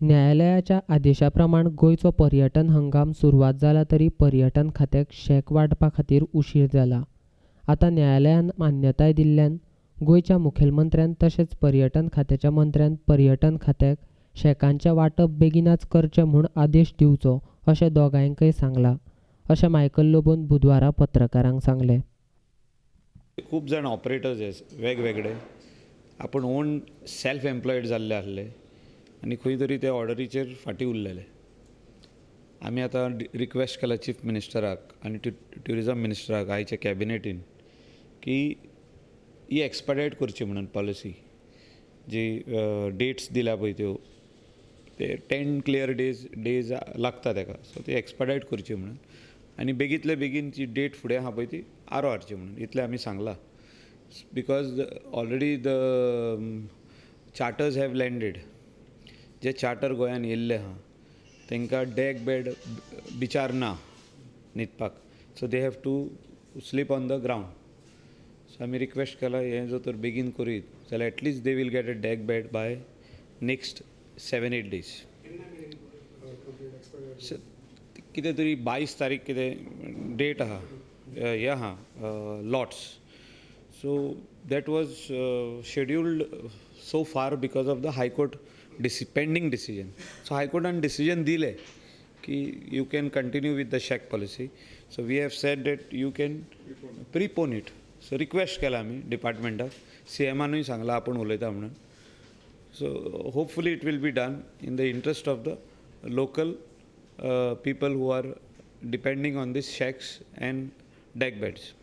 न्यायालयाच्या आदेशा प्रमाण गोंयचो पर्यटन हंगाम सुरवात जाला तरी पर्यटन खात्याक शॅक वांटपा खातीर उशीर जाला. आतां न्यायालयान मान्यताय दिल्ल्यान गोंयच्या मुखेलमंत्र्यान तशेंच पर्यटन खात्याच्या मंत्र्यान पर्यटन खात्याक शॅकांचें वांटप बेगिनाच करचें म्हूण आदेश दिवचो अशें दोगांयकय सांगलां, अशें मायकल लोबोन बुधवारा पत्रकारांक सांगलें. खूब जाण ऑपरेटर्स वेगवेगळे आपूण ओन सेल्फ एम्प्लॉयड जाल्ले आहले आनी खंय तरी ते ऑर्डरीचेर फाटीं उरलेले. आमी आतां रिक्वेस्ट केला चीफ मिनिस्टराक आनी ट्युरिजम मिनिस्टराक आयच्या कॅबिनेटीन की ही एक्सपेडायट करची म्हणून पॉलिसी जी डेट्स दिल्या पळय त्यो ते 10 क्लियर डेज लागता ताका, सो ती एक्सपेडायट करची म्हणून आनी बेगींतले बेगीन जी डेट फुडें आहा पळय ती आरो हाडची म्हणून इतलें आमी सांगलां. Because already the charters have landed. J charter गोंयान येयल्ले आहा तांकां डॅक बेड बिचार ना न्हिदपाक, so they have to sleep on the ground. So आमी रिक्वेस्ट केला हें जर तर बेगीन करीत जाल्यार at least they will get a deck bed by next 7-8 days. कितें तरी 22 तारीख कितें डेट आहा, हें आहा lots. So that was scheduled so far because of the high court pending decision. So हायकोर्टान decision दिलें की you can continue with the shack policy. So we have said that you can prepone it. So request केला आमी डिपार्टमेंटाक, C एमानूय सांगलां आपूण उलयता म्हणून. So hopefully it will be done in the interest of the local people who are depending on these shacks and deck beds.